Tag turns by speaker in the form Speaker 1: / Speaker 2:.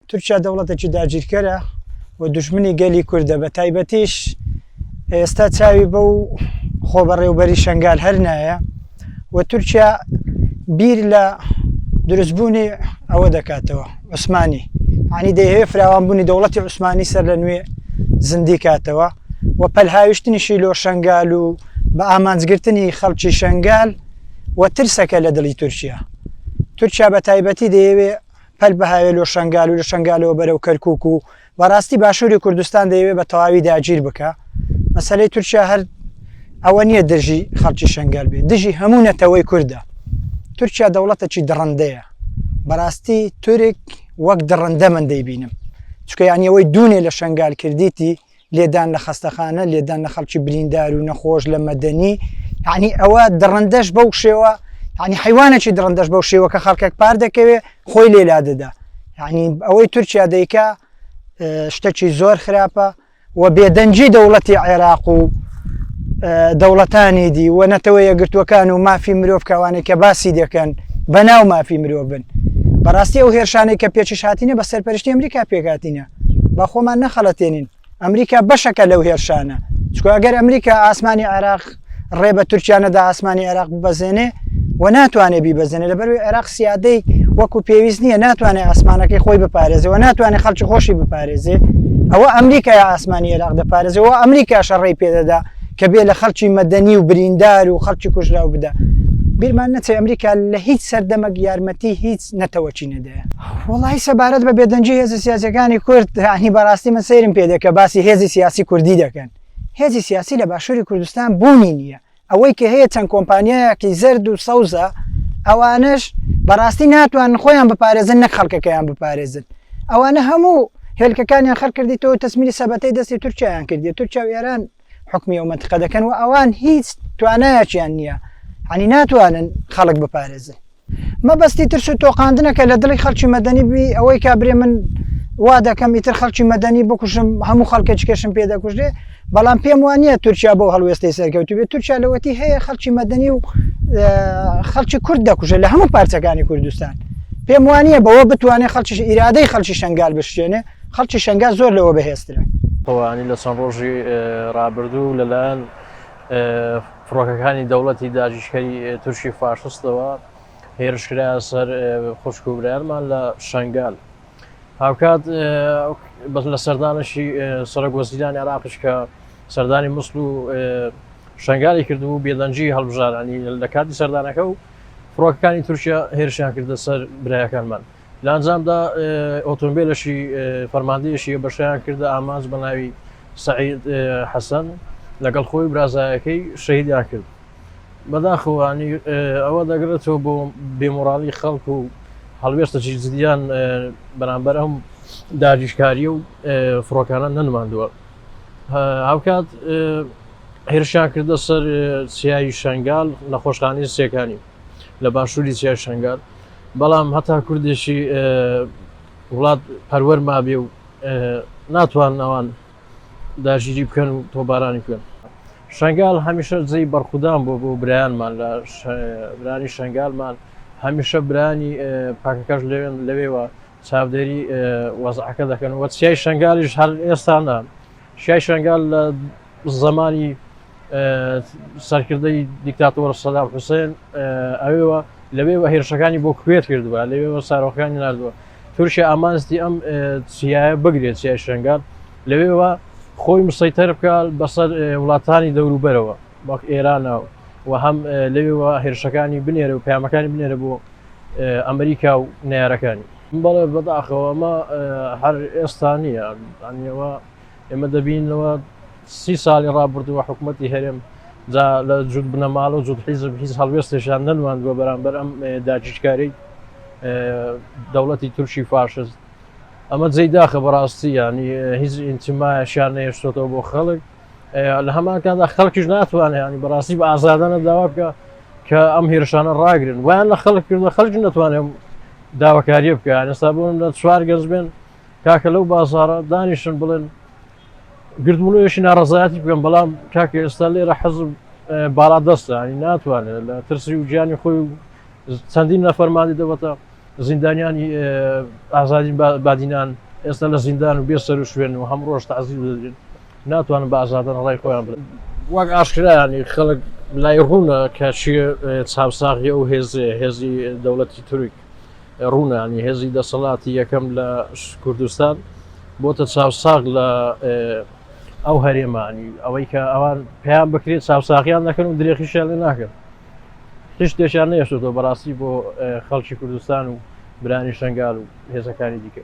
Speaker 1: تورکیا دەوڵەتێکی داگیرکەرە و دوژمنی گەلی کوردە بە تایبەتیش ئێستا چاوی بەو خۆبەڕێوبەری شنگال هەر نایە و تورکیا بیر لە دروستبوونی ئەوە دەکاتەوە عوسمانی عنی دەیهەوێ فراوانبوونی دەوڵەتی عوسمانی سەر لە نوێ زیندی کاتەوە و پەلهاویشتنیشی لۆ شنگال و بە ئامانجگرتنی خەڵکی شنگال و ترسەکە لە دڵی تورکیا تورکیا بە تایبەتی دەیەوێ پەل بهاوێ لۆ شەنگال و لە شەنگالەوە بەرەو کەرکوک و بەڕاستی باشووری کوردستان دەیەوێ بە تەواوی داگیر بکا. مەسەلەی تورکیا هەر ئەوە نییە دژی خەڵکی شەنگال بێ، دژی هەموو نەتەوەی کوردە. تورکیا دەوڵەتێکی دڕندەیە. بەڕاستی تورک وەک دڕندە من دەیبینم. چونکە یانی ئەوەی دوونێ لە شەنگال کردیتی لێدان لە خەستەخانە، لێدان لە خەڵکی بریندار و نەخۆش، لە مەدەنی، یانی ئەوە دڕندەش بەو شێوە، یانی حەیوانێکی دڕندەش بەو شێوە کە خەڵکێک پار دەکەوێ خۆی لێ لادەدا. یانی ئەوەی تورکیا دەیکا شتێکی زۆر خراپە و بێدەنگی دەوڵەتی عێراق و دەوڵەتانی دی و نەتەوە یەکگرتووەکان و مافی مرۆڤ کەوانەی کە باسی دەکەن بەناو مافی مرۆڤ بن. بەڕاستی ئەو هێرشانەی کە پێچش هاتینە بە سەرپەرشتی ئەمریکا پێکهاتینە. با خۆمان نەخەڵەتێنین ئەمریکا بەشەکە لەو هێرشانە چکە ئەگەر ئەمریکا ئاسمانی عێراق ڕێ بە تورکیا نەدا ئاسمانی عێراق ببەزێنێ و ناتوانێ بیبەزێنێ لەبەروی عێراق سیادەی وەکو پێویست نییە ناتوانێت ئاسمانەکەی خۆی بپارێزێ و ناتوانێت خەڵکی خۆشی بپارێزێ ئەوە ئەمریکای ئاسمانی عێراق دەپارێزێ و ئەمریکا شەڕی پێدەدا کە بێ لە خەڵکی مەدەنی و بریندار و خەڵکی کوژراو بدا بیرمان نەچێ ئەمریکا لە هیچ سەردەمەک یارمەتی هیچ نەتەوەکی نەدایە. وەڵاهی سەبارەت بە بێدەنگی هێزە سیاسیەکانی کورد یانی بەڕاستی من سەیرم پێ دێ کە باسی هێزی سیاسی کوردی دەکەن هێزی سیاسی لە باشووری کوردستان بوونی نییە ئەوەی کە هەیە چەند کۆمپانیایەکی زەرد و سەوزە ئەوانەش بەڕاستی ناتوانن خۆیان بپارێزن نەک خەڵکەکەیان بپارێزن ئەوانە هەموو هێلکەکانیان خەر کردیتەوە تەسمیری سەبەتەی دەستی تورکیایان کردی تورکیا و ئێران حکمی ئەو منتقە دەکەن و ئەوان هیچ توانایەکیان نییە عنی ناتوانن خەڵک بپارێزن مەبەستی ترس و تۆقاندنە کە لە دڵی خەڵکی مەدەنی بی ئەوەی کا برێ من وا دەکەم ئیتر خەڵکی مەدەنی بکوژم هەموو خەڵکێکی کەشم پێ دەکوژرێ بەڵام پێم وانە تورکیا بۆ هەڵوێستەی سەرکەوتو بێت تورکیا لەوەتی هەیە خەڵکی مەدەنی و خەڵکی کورد دەکوژێت لە هەموو پارچەکانی کوردستان پێم وانە بەوە بتوانێت خەڵکی ئیرادەی خەڵکی شنگال بشکێنێ خەڵکی شنگال زۆر لەوە بەهێزترە.
Speaker 2: ئەوانی لە چەند ڕۆژی ڕابردوو لەلایەن فڕۆکەکانی دەوڵەتی داگیرکەری تورکی فاشستەوە هێرش کرایە سەر خوشک و برایانمان لە شنگال. هاوکات بەس لە سەردانەشی سەرۆک وەزیرانی عێراقیش کە سەردانی موسڵ و شنگالی کردبوو بێدەنگی هەڵبژارانی لە کاتی سەردانەکە و فڕۆکەکانی تورکیا هێرشیان کردە سەر برایەکانمان. لە ئەنجامدا ئۆتۆمبیلەشی فەرماندەیەشی بەشیان کردە ئامانج بە ناوی سەعید حەسەن لەگەڵ خۆی برازایەکەی شەهیدیان کرد. بەداخەوە ئەوە دەگرێتەوە بۆ بێمۆراڵی خەڵک و هەڵوێستەکی جدیان بەرامبەر ئەم داگیرکاریە و فڕۆکانە نەنماندووە. هاوکات هێرشیان کردە سەر چیای شنگال نەخۆشخانەی سێکانی لە باشووری چیای شنگال بەڵام هەتا کوردێکی وڵات پەروەر مابێ و ناتوان ئەوان داگیری بکەن و تۆبارانی بکەن. شنگال هەمیشە جێی بەرخودان بوو بۆ برایانمان لە برانی شنگالمان هەمیشە برانی پاکەکەش لەوێن لەوێوە چاودێری وەزعەکە دەکەن و چیای شنگالیش هەر ئێستا نا چیای شنگال لە زمانی سەرکردەی دیکتاتۆر سەدام حوسێن ئەوێوە لەوێوە هێرشەکانی بۆ کوێت کردووە لەوێوە سارۆخەکانی نردووە تورکیا ئامانجی ئەم چیایە بگرێت چیای شنگال لەوێوە خۆی مسەیتەر بکە بەسەر وڵاتانی دەوروبەرەوە وەک ئێرانە و هەم لەوێوە هێرشەکانی بنێرە و پەیامەکانی بنێرە بۆ ئەمریکا و نارەکانی بەڵێ بەداخەوە ئەمە هەر ئێستا نییە ئەنیەوە ئێمە دەبینەوە سی ساڵی ڕابردووە حکوومەتی هەرێم جا لە جووت بنەماڵە و جووت حیزب هیچ هەڵوێستێکیان نەنواندووە بەرامبەر ئەم داگیرکاری دەوڵەتی تورکی فاشست ئەمە جێی داخە بەڕاستی ینی هیچ ئینتیمایەکیان نەهێشتۆتەوە بۆ خەڵک لە هەمان کاتدا خەڵکیش ناتوانێت ینی بەڕاستی بە ئازادانە داوا بکە کە ئەم هێرشانە ڕاگرن وایان لە خەڵک کردووە خەڵک نەتوانێت داواکاریە بکە ئێستا بۆ لە چوار گەنج بێن کاکە لەو بازارە دانیشن بڵێن گردبوونەوەیەکی ناڕەزایەتی بکەن بەڵام کاکە ئێستا لێرە حەزب باڵا دەستە ینی ناتوانێت لە ترسی و گیانی خۆی و چەندین نەفەرمانی دەبەتە. زیندانیانی ئازادی بادینان ئێستا لە زیندان و بێ سەر و شوێن و هەم ڕۆژ تەعزیب دەدرێن، ناتوانن بە ئازادانە ڕای خۆیان بڵێن. وەک ئاشکرا یانی خەڵک لای ڕوونە کە چی چاوساغی ئەو هێزەیە، هێزی دەوڵەتی تورک ڕوونە، یانی هێزی دەسەڵاتی یەکەم لە کوردستان بۆتە چاوساغ لە ئەو هەرێمە، یانی ئەوەی کە ئەوان پێیان بکرێت چاوساغیان دەکەن و درێخیشیان لێ ناکەن. هیچ شتێکیان نەهێشتۆتەوە بەڕاستی بۆ خەڵکی کوردستان و برانی شەنگال و هێزەکانی دیکە.